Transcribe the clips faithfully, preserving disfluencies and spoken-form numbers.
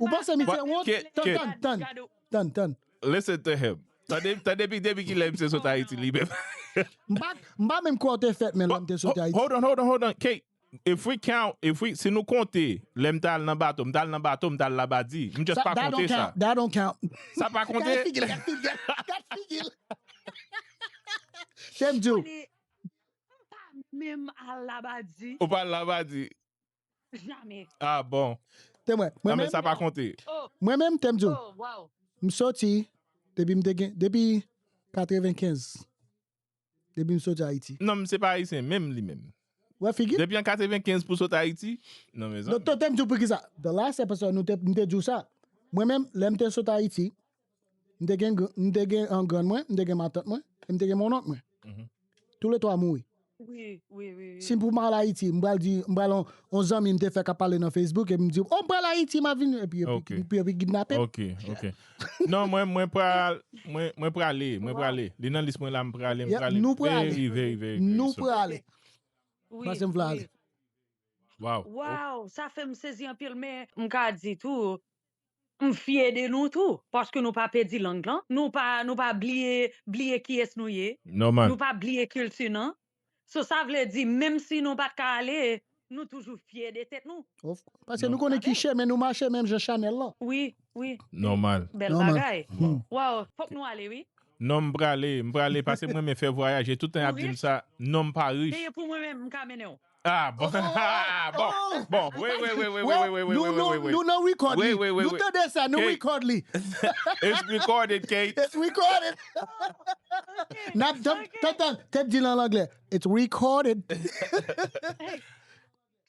Ou panse misye wont? Tann, tann, tann, tann, tann. Listen to him. Tande, tande depi, depi kilè misye sot Ayiti li menm. M pa, m pa menm kwè w te fèt, men lè m te sot Ayiti. Hold on, hold on, hold on. Kate, if we count, if we, si nou konte, lè m t al nan bato, m t al nan bato, m t al Labadi. M just pa konte sa. That don't count. That don't count. Sa pa konte? Gad figi l, gad figi l, gad figi l. Tèm di w. M pa menm al Labadi. Ou pa al Labadi? Jamè. Ah bon. Tè mwen, mwen menm, sa pa konte. Mwen menm, tèm di w. M soti depi m te gen, depi katrevenkenz. Depi m soti Ayiti. Non, m se pa ayisyen menm li menm. Wè figi? Depi an katrevenkenz pou sot Ayiti? Non, mezanmi. Doktè, tèm di w poukisa? The last episode, nou te, m te di w sa. Mwen menm, lè m te sot Ayiti, m te gen, m te gen an grann mwen, m te gen matant mwen, e m te gen monnonk mwen. Tou le twa mouri. Wi, wi, wi, wi. Si m pou m al Ayiti, m pral di, m pral on, on zanmi m te fè k ap pale nan Facebook, epi m di, oh, m pral Ayiti, m ap vin, epi, epi, epi, epi kidnape m. Ok, ok. Non, mwen, mwen pral, mwen, mwen prale, mwen prale. Li nan lis mwen la, m prale, m prale. Nou prale. Very, very, very, very soon. Nou prale. Wi, paske m vle ale. Wow. Wow, sa fè m sezi anpil, men m ka di tou, m fye de nou tou, paske nou pa pèdi lang lan, nou pa, nou pa bliye, bliye kiyès nou ye, nou pa bliye kilti nan. So, sa vle di, menm si nou pa t ka ale, nou toujou fye de tèt nou. Paske nou konnen ki chemen nou mache, menm jan Chanèl lan. Wi, wi. Nòmal. Bèl bagay. Wow, fòk nou ale, wi. Non, m prale, m prale, paske mwen renmen fè vwayaj, e tout tan y ap di m sa, non, m pa rich. Peye pou mwen menm, m ka mennen w. Ah, bon. Ah, bon. Bon, wait, wait, wait, wait, wait, wait, wait, wait, wait, wait, wait. Nou, nou, nou nan record li. Wait, wait, wait, wait. Nou tande sa, nou record li. It's recorded, Kate. It's recorded. N ap tann, tann, tann, te di l an anglè. It's recorded.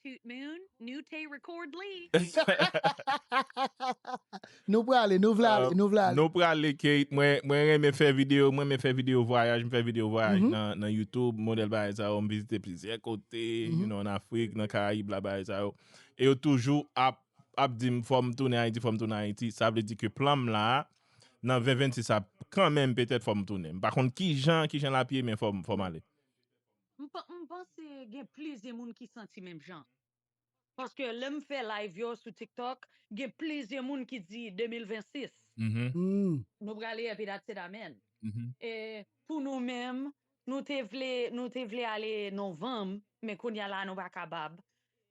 Toot moon, nou te record li. Nou prale, nou vle ale, nou vle ale. Nou prale, Kate. Mwen, mwen renmen fè videyo, mwen renmen fè videyo vwayaj, m fè videyo vwayaj nan, nan YouTube, modèl bagay sa yo, m vizite plizyè kote, you know, an Afrik, nan Karayib la, bagay sa yo. E yo toujou ap, ap di m, fò m tounen Ayiti, fò m tounen Ayiti. Sa vle di ke plan m la, nan ven vennsis ap kanmenm petèt fò m tounen. M pa konn ki jan, ki jan l ap ye, men fò m, fò m ale. M pa, m panse gen plizyè moun ki santi menm jan. Paske lè m fè live yo sou TikTok, gen plizyè moun ki di de mil vennsis. Nou prale epi that's it, amen. E pou nou menm, nou te vle, nou te vle ale novanm, men kounye a la nou pa kapab.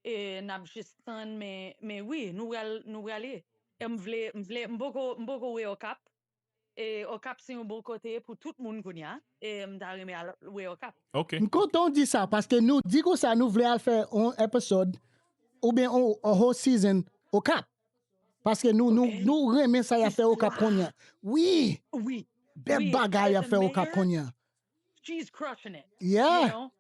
E n ap jis tann, men, men wi, nou pral, nou prale. E m vle, m vle, m poko, m poko wè Okap. E Okap se yon bon kote pou tout moun kounye a. E m ta renmen al wè Okap. Ok. M kontan w di sa, paske nou di konsa nou vle al fè yon episode oubyen yon, yon whole season Okap. Paske nou, nou, nou renmen sa y ap fè Okap kounye a. Wi! Wi. Bèl bagay y ap fè Okap kounye a. She's crushing it. Yeah. You know?